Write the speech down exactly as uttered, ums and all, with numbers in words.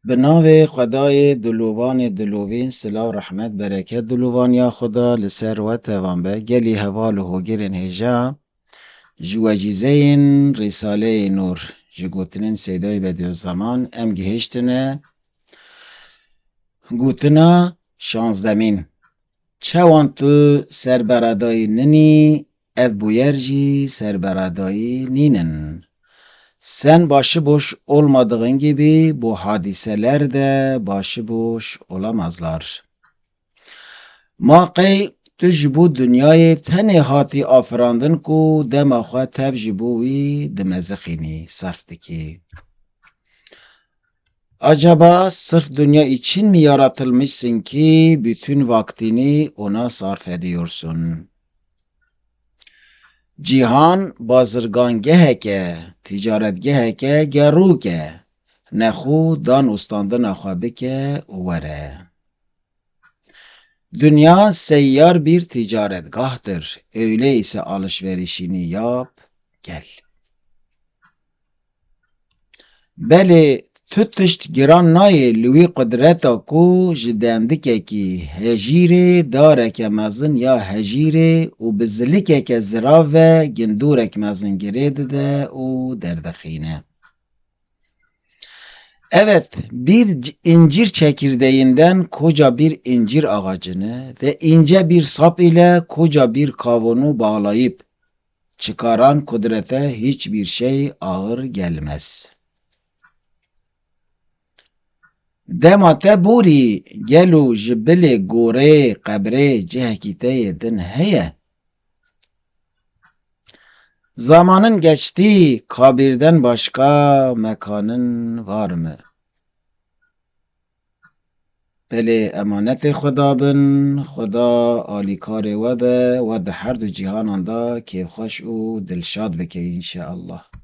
Bi navê Xwedayê dilovanê dilovîn, silav, rehmet, bereket, dilovaniya Xweda li ser we tevan be. Gelî heval û hogirên hêja, ji wecîzeyên Rîsaleyê Nûr, ji gotinên Seydayê Bedîuzzeman em gihiştine gotina şazdemîn. Çawan tu serberadayî ninî, ev bûyer jî serberadayî nînin. Sen başıboş olmadığın gibi bu hadiseler de başıboş olamazlar. Ma qey tu ji bo dinyayê tenê hatî afirandin ku dema xwe tev ji bo wî dimezixînî, sarf dikî? Acaba sırf dünya için mi yaratılmışsın ki bütün vaktini ona sarf ediyorsun? Cîhan bazirgangeheke, ticaretgeheke gerûk e. Nexwe dan û standina xwe bike û were. Dünya seyyar bir ticaretgahtır. Öyleyse alışverişini yap, gel. Belê tu tişt giran nayê li wî qudreta ku ji dendikekî hejîrê dareke mezin ya hejîrê û bi zilikeke zirav ve gindûrek mezin girê dide û derdixîne. Evet, bir c-, incir çekirdeğinden koca bir incir ağacını ve ince bir sap ile koca bir kavunu bağlayıp çıkaran kudrete hiçbir şey ağır gelmez. Dema te borî, gelo ji bilê gorê qebrê cihekî te yê din heye? Zamanın geçti, kabirden başka mekanın var mı? Belê emanetê Xweda bin, Xweda alîkarê we be, we di her du cîhanan de kêfxweş û dilşad bike înşeallah.